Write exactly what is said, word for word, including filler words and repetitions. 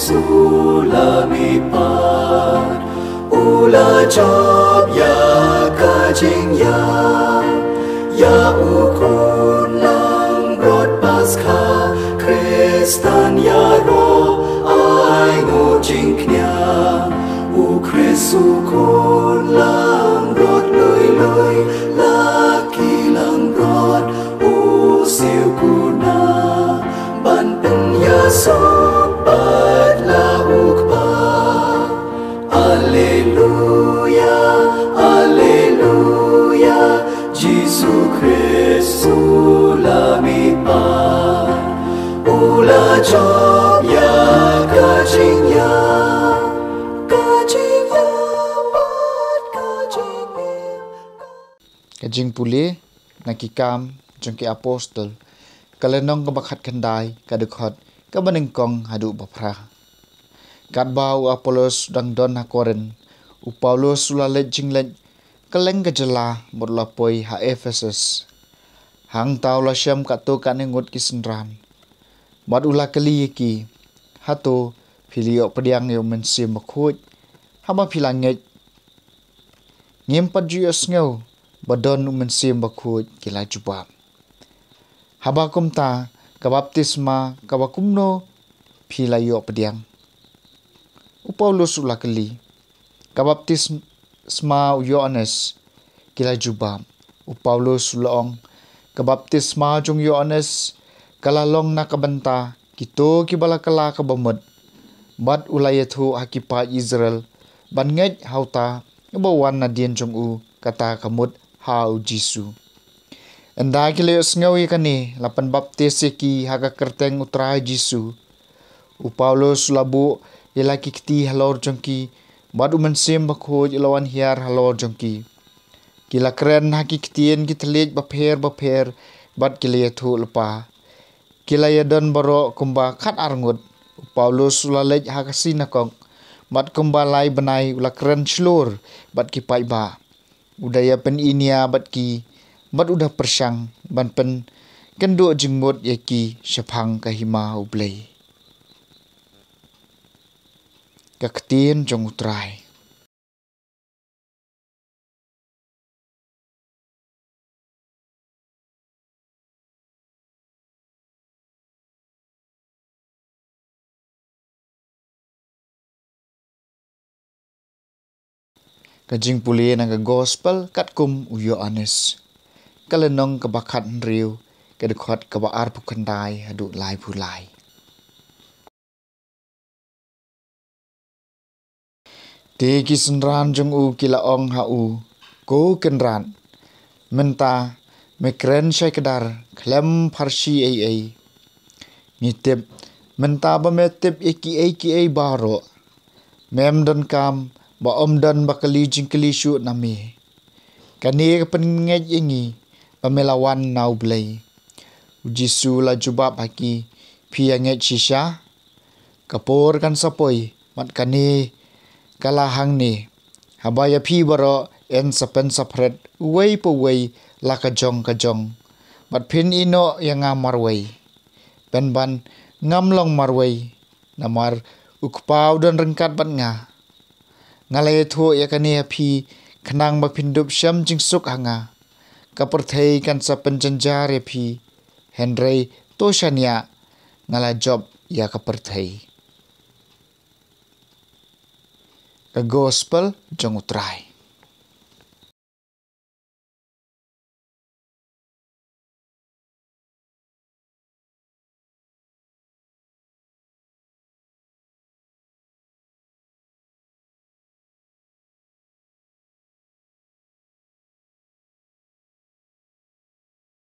Sula mi pat u la jop ïa ka jingïap ïa u khun langbrot Paskha. Khristan ïaroh ai nguh jingkñia, u Khrist u khun langbrot lui lui, la ki langbrot u siew kuna ban pynïasoh pat la u Kpa. Alleluia, alleluia, Jisu Khrist u la mi pat u la jop ïa ka jingïap, ka jingïap bad ka jingim. Ka jingpule na Ki Kam jong ki Apostol, ka lynnong kaba khatkhyndai, ka dkhot kaba nyngkong haduh ba phra. Katba u Apollos u dang don ha Korinth, u Paulus u la leit jingleit kylleng ka jylla bad u la poi ha Ephesus. Hangta u la shem katto katne ngut ki synran bad u la kylli ïa ki, hato phi la ïoh pdiang ïa u Mynsiem Bakhuid haba phi la ngeit? Ngim pat ju ïohsngew ba don u Mynsiem Bakhuid, ki la jubab. Haba kumta, ka baptisma kaba kumno phi la ïoh pdiang? U Paulus u la kylli. Ka baptisma u Ïoannis, ki la jubab. U Paulus u la ong, ka baptisma jong u Ïoannis ka la long na ka bynta kito kiba la kylla kaba mut, bad u la ïathuh ha ki paid Israel ban ngeit ha uta uba wan nadien jong u, kata ka mut ha u Jisu. Ynda ki la ïohsngew ïa kane, la pynbaptis ïa ki ha ka kyrteng u Trai Jisu. U Paulus u la buh ïa la ki kti halor jong ki, bad u Mynsiem Bakhuid u la wan hiar halor jong ki. Ki la kren ha ki ktien ki thylliej bapher bapher bad ki la ïathuh lypa. Ki la ïadon baroh kumba khatar ngut. U Paulus u la leit ha ka sinagog bad kumba lai bnai u la kren shlur bad ki paidbah. U da ïa pyni nia bad ki, bad u da pyrshang ban pynkynduh jingmut ïa ki shaphang ka hima U Blei. Ka ktien jong U Trai. Ka jingpule na ka Gospel katkum u Ïoannis, ka lynnong kaba khathynriew, ka dkhot kaba arphew khyndai haduh laiphew lai. Te ki synran jong u ki la ong ha u, Ko Kynrad, mynta me kren shai kdar khlem pharshi ei ei. Ngi tip mynta ba me tip ïa kiei kiei baroh. Mem donkam ba ym don ba kylli jingkylli shuh na me. Kane ka pynngeit ïa ngi ba me la wan na U Blei. U Jisu la jubab ha ki, Phi ïa ngeit shisha? Ka por kan sa poi, bad kane ka la hangne, haba ïa phi baroh yn sa pynsaphriang uwei pa uwei la ka jong ka jong, bad phin ïehnoh ïa nga marwei. Pynban ngam long marwei, namar u Kpa u don ryngkat bad nga. Nga la ïathuh ïa kane ha phi khnang ba phin dup shem jingsuk ha nga. Ka pyrthei kan sa pynjynjar ïa phi, hynrei to shaniah, nga la jop ïa ka pyrthei. Ka Gospel jong U Trai.